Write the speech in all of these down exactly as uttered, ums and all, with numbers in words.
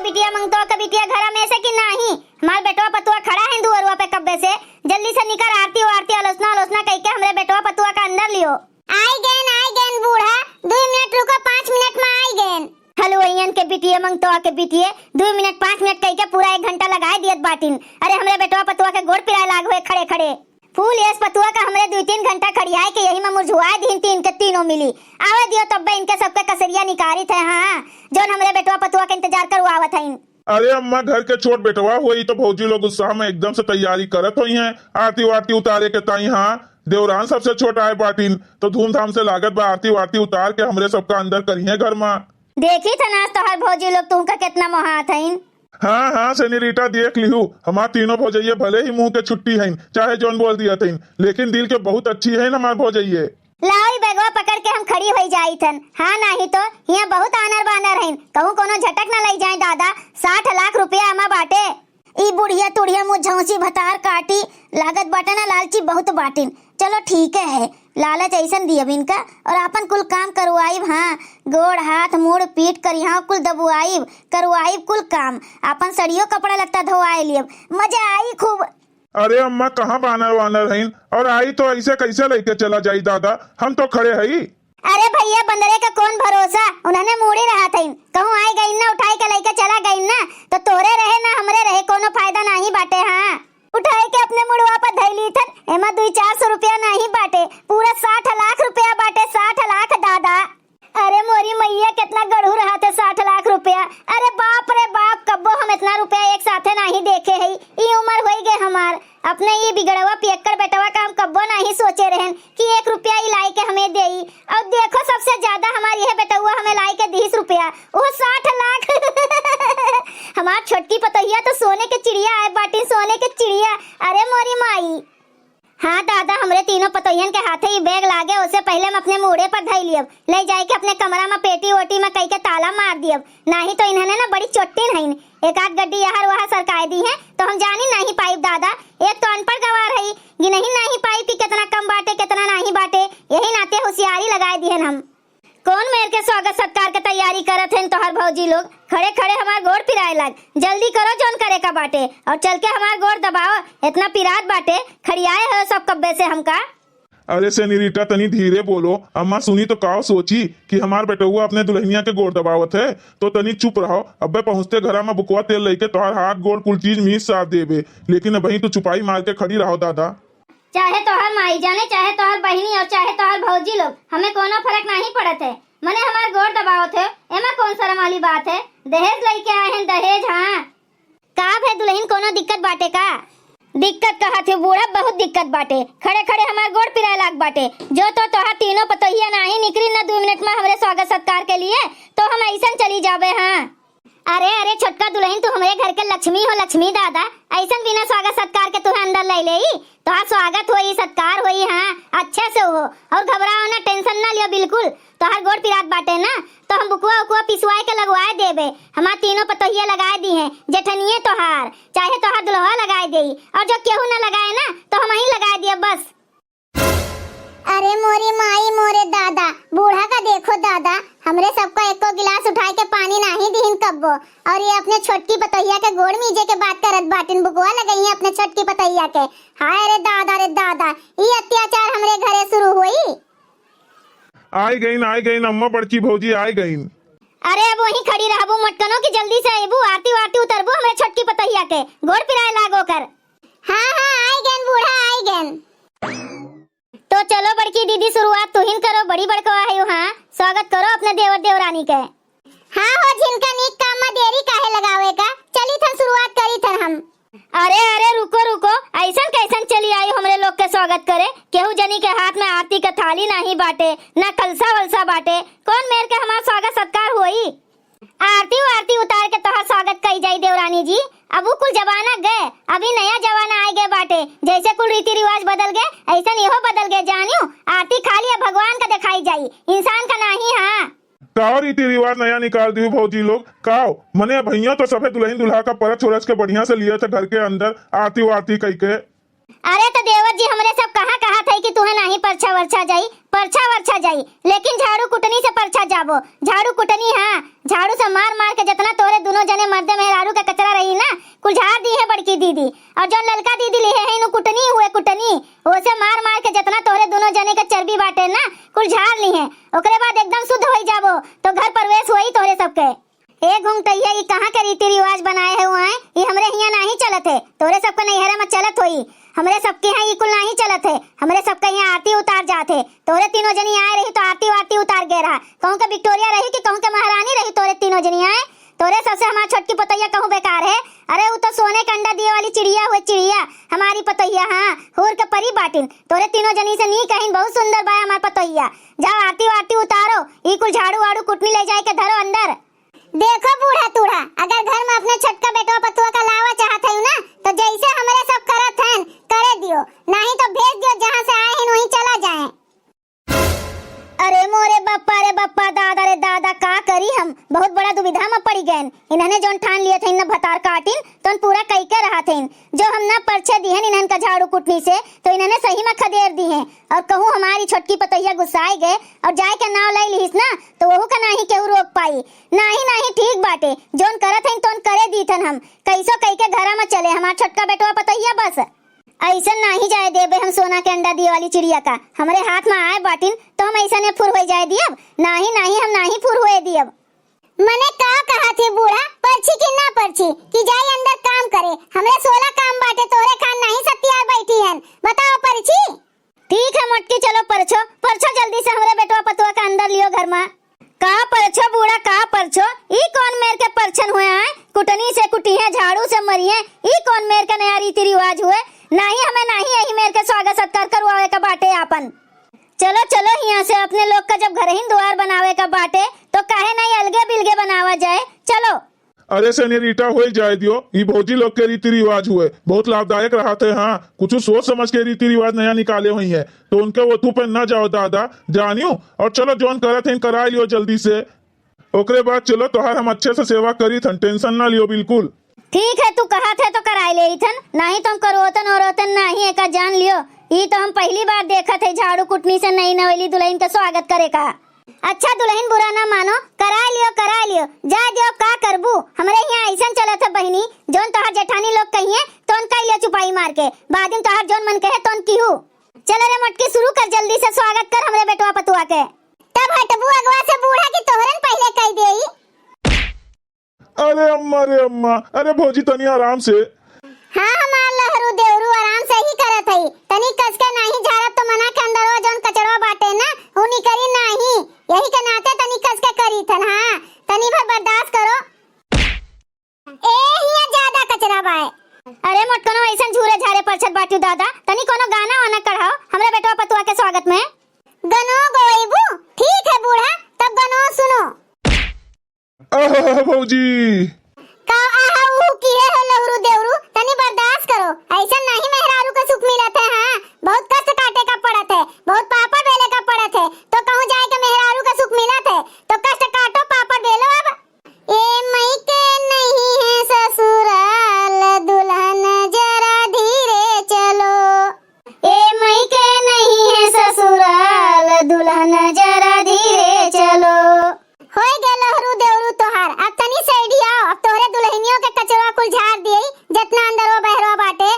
बिटिया मंगतवा के बिटिया घरा में से कि नाही? हमार बेटवा पतुआ खड़ा है दुअरुआ पे कब्बे से। जल्दी से निकर आरती वारती, आलोचना आलोचना कइके हमरे बेटवा पतुआ का अंदर लियो। आई गएन, आई गएन बूढ़ा, दुइ मिनट रुको, पाँच मिनट में आई गएन। हलुवइयन के बिटिये, मंगतवा के बिटिये, दुइ मिनट, पाँच मिनट कइके पूरा एक घंटा लगाए दियत बाटिन। अरे, हमरे बेटवा पतुआ के गोड़ पिराए लाग होए खड़े खड़े। फूल यस पतुआ का हमरे दुइ तीन घंटा खड़ियाए के यही में मुरझुआए दिहिन तीन के तीनों मिली। आवे दियो तब्बे इनके सबके कसरिया निकारित है, हाँ, जौन हमरे बेटवा पतुआ के इंतजार करवावत हइन। अरे अम्मा, घर के छोट बेटवा होई तो भौजी लोग उत्साह में एकदम से तैयारी करत होइहैं आरती वारती उतारे के ताई। हाँ, देवरान सबसे छोट आए बाटिन, तो धूमधाम से लागत बा आरती वारती उतार के हमरे सबका अंदर करिहैं घर मा। देखी थन आज तोहर भौजी लोग तुहका केतना मोहात हइन। हाँ, हाँ, सेनिरीटा, देख लिहू, हमार तीनों भौजइये भले ही मुँह के छुट्टी हइन, चाहे जौन बोल दिया थइन, लेकिन दिल के बहुत अच्छी हइन हमार भौजइये। लाओ, ई बैगवा पकड़ के हम खड़ी होई जाई थन। हाँ, नाही तो हियाँ बहुत आनर बानर हइन, कहूँ कोनो झटक न लई जाए दादा। साठ लाख रुपया एमा बाटे। ई बुढ़िया तुढ़िया मुँह झौंसी भतार काटी, लागत बाटे ना लालची बहुत बाटिन। चलो ठीक है, लालच ऐसन दियब इनका और आपन कुल काम करवाइब। हाँ, गोड़ हाथ मुड़ पीठ करिहाँ कुल दबुआइब, करवाइब कुल काम, आपन सड़ियो कपड़ा लत्ता धोआए लियब, मजा आई खूब। अरे अम्मा, कहाँ बानर वानर हइन? और आई तो ऐसे कैसे लइके चला जाई दादा? हम तो खड़े हई। अरे भइया, बंदरे का कौन भरोसा, उन्हने मूड़ी रहत हइन, कहूँ आई गइन ना, उठाई के लइके चला गइन ना, तो तोरे रहे ना हमरे रहे, कोनो फायदा नाही बाटे। हाँ, उठाई के अपने मुड़वा पर धइली थन, एमा दुई चार सौ रुपया नाही बाटे, पूरा साठ लाख रुपया बाटे, साठ लाख दादा। अरे मोरी मइया, केतना गढ़ू रहत है साठ लाख रुपया। अरे बाप रे बाप, कब्बो हम एतना रुपया एक साथे नाही देखे हई। ई उमर होई गए हमार, अपने ई बिगड़वा पियक्कड़ बेटवा का हम कब्बो नाही सोचे रहन कि एक रुपया ई लाई के हमें देई। और देखो, सबसे ज्यादा हमार यह बेटवा हमें लाई के दीस रुपया, वो साठ लाख। हमार छोटकी पतोहिया तो सोने के चिड़िया आए बाटी, सोने के चिड़िया। अरे मोरी माई। हाँ दादा, हमरे तीनों पतोहियन के हाथे ई बैग लागे, ओसे पहिले हम अपने मूड़े पर धई लियब, ले जाए के अपने कमरा में पेटी ओटी में कई के ताला मार दियब, नाही तो इन्हने ना बड़ी चोट्टिन हईन, एक आध गड्डी यहर वहर सरकाए दिहें, तो हम जानी नाही पाइब दादा। एक तो अनपढ़ गवार हई, गिनही नाही पाइब कि केतना कम बाटे, केतना नाही बाटे, यही नाते होशियारी लगाए दिहन हम। कौन मेर के स्वागत सत्कार के तैयारी करत हइन तोहार भौजी लोग? खड़े खड़े हमार गोड़ पिराए लाग। जल्दी करो जौन करे का बाटे, और चल के हमार गोड़ दबाओ, एतना पिरात बाटे, खड़ियाए हो सब कब्बे से हमका। अरे सेनिरीटा, तनी धीरे बोलो, अम्मा सुनी तो का सोची कि हमार बेटउआ अपने दुल्हनिया के गोड़ दबावत है, तो तनी चुप रहो। अब्बे पहुँचते घरा में बुकवा तेल लइके तोहार हाथ गोड़ कुल चीज मीस साफ देबे, लेकिन अबहीं तो चुपाई मार के खड़ी रहो दादा। चाहे तोहर माई जाने, चाहे तोहर बहिनी और चाहे तोहर भौजी लोग, हमें कोनो फरक नाही पड़त है। मने हमार गोड़ दबावत है, एमा कौन शर्म वाली बात है? दहेज लइके आए हैं, दहेज। हाँ, का भे दुल्हन, कोनो दिक्कत बाटे का? दिक्कत कहत है बूढ़ा, बहुत दिक्कत बाटे। खड़े खड़े हमार गोड़ पिराए लाग बाटे। जो तो तोहार तीनों पतोहिया नाही निकरी ना दू मिनट में हमरे स्वागत सत्कार के लिए, तो हम ऐसन चली जाबे। हाँ, अरे, अरे, छोटका दुल्हन, तू हमरे घर के लक्ष्मी हो, लक्ष्मी दादा। ऐसन बिना स्वागत सत्कार के तुहे अंदर ले लेई? तोहार स्वागत होई, सत्कार होई, हाँ, अच्छे से हो। और घबराओ ना, tension ना लियो बिल्कुल। तोहार गोड़ पिरात बाटे ना, तो हम बुकवा उकवा पिसवाए के लगवाए देबे। हमार तीनों पतोहिया लगाए दिहें, जेठनिये तोहार, चाहे तोहार दुल्हवा लगाए देई, और जो केहू ना लगाए ना, तो हमहीं लगाए दिया बस। अरे मोरी माई, मोरे दादा, बूढ़ा का देखो दादा, हमरे सबको एको गिलास उठाए के पानी नाही दिहिन कब्बो, और ये अपने छोटकी पतोहिया के गोड़ मीजे के बात करत बाटिन, बुकवा लगइहें अपने छोटकी पतोहिया के। हाय रे दादा, रे दादा, ई अत्याचार हमरे घरे शुरू होई। आई गईन, आई गईन अम्मा, बड़की भौजी आई गईन। अरे अब वहीं खड़ी रहबू मटकनो कि जल्दी से अइबू, आरती वारती उतरबू हमरे छोटकी पतोहिया के, गोड़ पिराए लागो कर। हाँ, हाँ, आई गएन बूढ़ा, आई गएन। तो चलो बड़की दीदी, शुरुआत तुहिन करो, बड़ी बड़कवा है। हाँ, स्वागत करो अपने देवर देवरानी के। हाँ हो, झिनका नीक काम में देरी काहे लगावे का, चली थन शुरुआत करी थन हम। अरे, अरे, रुको, रुको, ऐसन कैसन चली आई हमरे लोग के स्वागत करे? केहू जनी के हाथ में आरती के थाली नाही बाटे, ना कलसा वलसा बाटे, कौन मेर के हमार स्वागत सत्कार होई? आरती वारती उतार के तोहार स्वागत कई जाई देवरानी जी। अब उ कुल जमाना गए, अभी नया जमाना आए गए बाटे। जैसे कुल रीति रिवाज बदल गए, ऐसन इहो बदल गए। जानियो, आरती खाली अब भगवान का दिखाई जाई, इंसान का नाही। हाँ। का रीति रिवाज नया निकाल दिहू भौजी लोग? का मने भैया तो सभे दुल्हन दुल्हा का परछ उरछ के बढ़िया से लिए थे घर के अंदर आरती वारती कई के। अरे तो देवर जी, हमरे सब कहाँ कहा थे कि तुहे नाही परछा वरछा जाई, परछा वरछा जाई, लेकिन झाड़ू कुटनी से परछा जाबो। झाड़ू कुटनी, हाँ, झाड़ू से मार मार के जितना तोरे दोनों जने मर्दे मेहरारू के कचरा रही ना, कुल झार दिहे बड़की दीदी। और जौन ललका दीदी लिहे हैं, इनु कुटनी हुए कुटनी, ओसे मार मार के जितना तोहरे दुनो जने के चर्बी बाटे ना, कुल झार लिहे। ओकरे बाद एकदम शुद्ध होई जाबो, तो घर प्रवेश होई तोहरे सबके। ए घुंघटइया, ई कहाँ के रीति रिवाज बनाए है आए? ई हमरे हियाँ नाहीं चलत है, तोहरे सबके नैहरा में चलत होई। हमरे सबके यहाँ ई कुल नाहीं चलत है। हमरे सबके यहाँ आरती उतार जात है। तोहरे तीनों जनी आए रही तो आरती वारती उतार गए रहा। कहूँ के विक्टोरिया रही कि कहूँ के महारानी रही, तोहरे तीनों जनी आए। तोहरे सबसे हमार छोटकी पतोहिया कहूँ बेकार है। अरे, उ तो सोने के अंडा दिए वाली चिड़िया हुए, चिड़िया। हमारी पतोहिया, हाँ, हूर के परी बाटिन। तोहरे तीनों जनी से नीक अहिन, बहुत सुंदर बा हमार पतोहिया। जाओ, आरती वारती उतारो, ई कुल झाड़ू वाड़ू कुटनी ले जाए के धरो अंदर। देखो बूढ़ा तूढ़ा, अगर घर में अपने छोटका बेटवा पतुआ का लावा चाहत है ना, तो जैसे हमरे सब करत हैं, करे दियो, नाहीं तो भेज दियो, जहाँ से आए हैं वहीं चला जाए। अरे मोरे बप्पा रे बप्पा, दादा रे दादा, का करी हम, बहुत बड़ा दुविधा में पड़ी गए। इन्हने जौन ठान लिए थे इन्हें भतार काटिन, तो पूरा कई के रहा थे। जो हम ना परछे दिहन इन्हन का झाड़ू कुटनी से, तो इन्हने सही में खदेर दी हैं। और कहूँ हमारी छोटकी पतोहिया गुस्साए गए और जाए के नाव ले लिहिस ना, तो वहू का नाहीं केहू रोक पाई। नाहीं, नाहीं, ठीक बाटे, जौन करत हईन तौन करे दीथन हम। कैसो कई के घरा में चले हमार छोटका बेटवा पतोहिया बस। ऐसन नाहीं जाए देबे हम सोना के अंडा दिए वाली चिड़िया का। हमरे हाथ में आए बाटिन तो हम ऐसने फुर होए जाए दियब? नाहीं, नाहीं, हम नाहीं फुर होए दियब। मने का कहा थे बूढ़ा, परछी कि ना परछी कि जाई अंदर काम करे? हमरे सोलह काम बाटे, तोहरे खान नाहीं सतियार बैठी हन। बताओ परछी? ठीक है मोटकी, चलो परछो, परछो जल्दी से हमरे बेटवा पतुआ का अंदर लियो घर में। का परछो बूढ़ा, का परछो? ई कौन मेर के परछन हुए आए? कुटनी से कुटिहे, झाड़ू से मरिहे, ई कौन मेर के नया रीति रिवाज हुए? नाहीं, हमें नाहीं यही मेर के स्वागत सत्कार करवावे का बाटे आपन। चलो, चलो, हियाँ से अपने लोग का जब घरहिन दुआर बनावे का बाटे, तो काहे नाहीं अलगे बिलगे बनावा जाए? चलो। अरे सेनेरिटा, होई जाए दियो, ई भौजी लोग के रीति रिवाज हुए, बहुत लाभदायक रहत है। हाँ, कुछ सोच समझ के रीति रिवाज नया निकाले हुई है, तो उनके ओथू पे न जाओ दादा, जानियो। और चलो, जौन करत हैं, कराए लियो जल्दी से। ओकरे बाद चलो, तोहार हम अच्छे से सेवा करी थन, tension ना लियो बिल्कुल। ठीक है, तू कहत है तो कराए लेई थन, नाहीं तो हम करोतन ओरोतन नाहीं, एका जान लियो। ई तो हम पहली बार देखत है झाड़ू कुटनी से नई नवेली दुलहिन के स्वागत करे का। अच्छा दुलहिन, बुरा ना मानो, कराए लियो, कराए लियो, जाए दियो, का करबू? हमरे हियाँ ऐसन चलत है बहिनी, जौन तोहार जेठानी लोग कहिए, तौन कई लियो चुपाई मार के, बाद में तोहार जौन मन कहे, तौन किहू। चलो रे मोटकी, शुरू कर, जल्दी से स्वागत कर हमरे बेटवा पतुआ के। तब हटबू अगवा से बूढ़ा कि तोहरन पहिले कई देई। अरे अम्मा रे अम्मा, अरे भौजी तनी आराम से। हाँ, हमार लहरू देवरू आराम से ही करत हई। तनी कस के नाहीं झारब तो मना के अंदरवा जौन कचरवा बाटे ना, उ निकरी नाहीं। यही के नाते तनी कस के करी थन। हाँ, तनी भर बर्दाश्त करो। ए, हियाँ ज्यादा कचरा बाय। अरे मोटकनो, ऐसन झूरे झारे परछत बाटियो दादा, तनी कोनो गाना वाना कढ़ाओ हमरे बेटवा पतुआ के स्वागत में। गनो गवैबू? ठीक है बूढ़ा, तब गनो सुनो। आहा भौजी। का आहा उहू किहे हो लहुरू देवरू, तनी बर्दाश्त करो। ऐसन नाहीं मेहरारू का सुख मिलत है। हाँ, बहुत कष्ट काटे का पड़त है, बहुत पापड़ बेले का पड़त है, तो कहूँ जाए के मेहरारू का सुख मिलत है, तो कष्ट काटो, पापड़ बेलो अब। ए मई के नहीं है ससुराल, दुल्हन जरा धीरे चलो। ए मई के नहीं है ससुराल, दुल्हन जरा धीरे चलो। होई गए लहरू देवरू तोहार, अब तनी सइडियाओ, अब तोहरे दुल्हनियों के कचरवा कुल झार दिए, जितना अंदरवा बहरवा बाटे।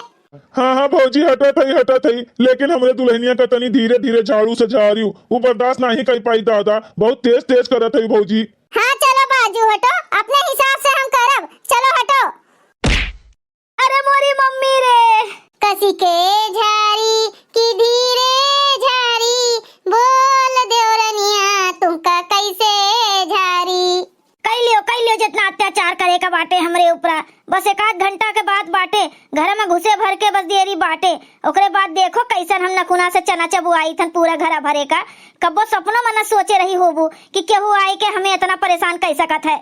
हाँ, हाँ भौजी, हटत हई, हटत हई, लेकिन हमरे दुल्हनिया का तनी धीरे धीरे झाड़ू से झारियो, उ बर्दाश्त नाहीं कर पाई दादा, बहुत तेज तेज करत हई भौजी। हाँ, चलो बाजू हटो, अपने हिसाब से हम करब, चलो हटो। अरे मोरी मम्मी रे। कसी के झारी कि धीरे झारी, बोल देवरनिया तुमका कैसे झारी। कई लियो, कई लियो, जितना अत्याचार करे का बाटे हमरे ऊपरा। बस एक आध घंटा के बात बाटे, घर में घुसे भर के बस देरी बाटे। ओकरे बाद देखो कैसन हम नखुना से चना चबुआई थन पूरा घरा भरे का। कब्बो सपनो में न सोचे रही होबू कि केहू आई के हमें इतना परेशान कर सकत है।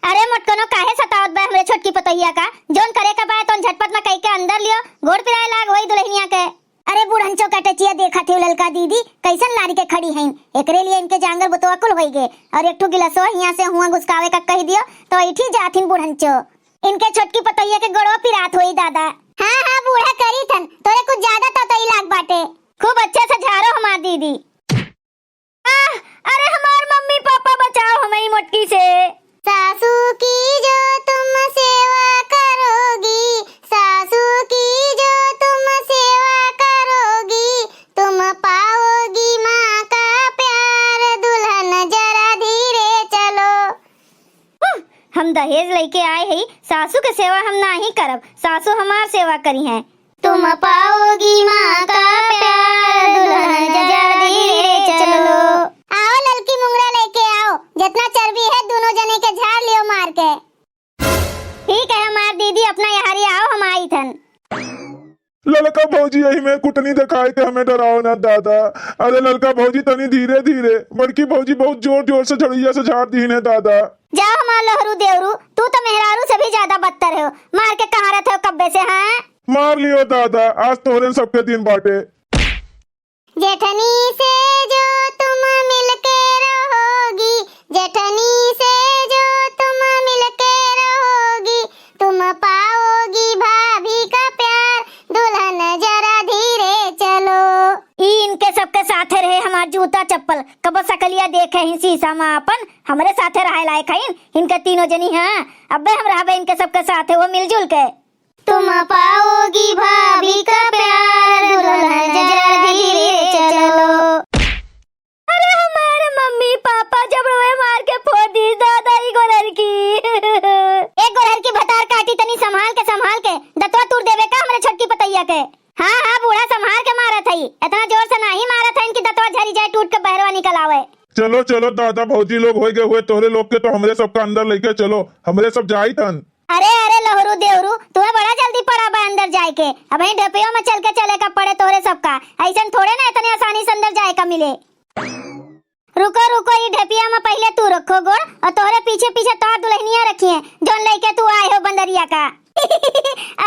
अरे मोटकनो, काहे सतावत बा हमरे छोटकी पतोहिया का? जौन करे का बा तौन झटपट में कई के अंदर लियो, गोड़ पिराए लाग वही दुल्हनिया के। अरे बुढ़ंचो कटचिया, देखत हो ललका दीदी कैसन लारी के खड़ी हैं, एकरे लिए इनके जांगर बुतवा कुल होई गे। और एक ठो गिलासो हियां से हुआं घुसकावे का कह दियो तो ऐठी जाथिन बुढ़ंचो। इनके छोटकी पतोहिया के गोड़वा पिरात होई दादा। हाँ, हाँ बूढ़ा, करी थन, तोरे कुछ ज्यादा ततई लाग बाटे। खूब अच्छे से झारो हमार दीदी। आह, अरे हमार मम्मी पापा, बचाओ हमें ई मोटकी से। सासू की जो तुम हम दहेज लइके आए हई, सासू के सेवा हम नाही करब, सासू हमार सेवा करिहैं। तुम पाओगी माँ का प्यार, दुल्हन जरा धीरे चलो। आओ ललकी मुंगरा लइके आओ, जितना चर्बी है दोनों जने के झाड़ लियो मार के। ठीक है हमार दीदी, अपना यहारी आओ, हम आइथन। ललका भौजी, यही में कुटनी देखाई के हमें डराओ ना दादा। अरे ललका भौजी, तनी धीरे धीरे, बड़की भौजी बहुत जोर जोर से झड़िया से झाड़ दीन है दादा। जाओ हमार लहरू देवरू, तू तो मेहरारू से भी ज्यादा बदतर हो, मार के कहाँ रहत हो कब्बे से, हाँ? मार लियो दादा, आज तोहरे सबके दिन बाटे। जेठनी से जो तुम मिलके रहोगी, जेठनी से जो तुम मिलके रहोगी, तुम पाओगी भाभी का प्यार, दुल्हन जरा धीरे चलो। ई इनके सबके साथे रहे हमार जूता चप्पल, कबो सकलिया देखे ही शीशा में आपन, हमरे साथे रहे लायक हईन इनके तीनों जनी, हाँ। अबे हम रहबे इनके सबके साथे वो मिलजुल के। तुम पाओगी भाभी का प्यार, दुल्हन जरा धीरे चलो। अरे हमारे मम्मी पापा जबड़वे मार के फोड़ दी दादा ई गोरहर की। एक गोरहर की भतार काटी, तनी संभाल के, संभाल के। दतवा तूर देबे का हमरे छोटकी पतैया के? हाँ, हाँ, बूढ़ा संभाल के मारत हई। इतना जोर से नाही मारत हईन कि दतवा झरी जाए, टूट के बहरवा निकल आवे। चलो, चलो दादा, भौजी लोग होई गए हुए, तोहरे लोग के तो हमरे सबका अंदर लइके चलो, हमरे सब जाइथन। अरे, अरे, लहरू देवरू, तुहे बड़ा जल्दी पड़ा बा अंदर जाए के। अबहीं ढेपियो में चल के चले का पड़े तोहरे सबका। अइसन थोड़े ना इतने आसानी से अंदर जाए का मिले। रुको, रुको, ई ढेपिया में पहिले तू रखो गोड़ और तोहरे पीछे पीछे तोहार दुल्हनिया रखिए, जौन लइके तू आए हो बंदरिया का।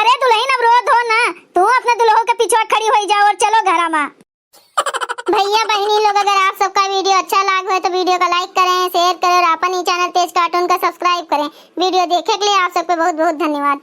अरे दुल्हन, अब रो धो ना, तू अपने दुल्हो के पिछवा खड़ी होई जाओ और चलो घरा मा। भैया बहनी लोग, अगर आप सबका video अच्छा लाग होए तो video का like करें, share करें और आपन ई channel तेज cartoon का subscribe करें। Video देखे के लिए आप सबके बहुत बहुत धन्यवाद।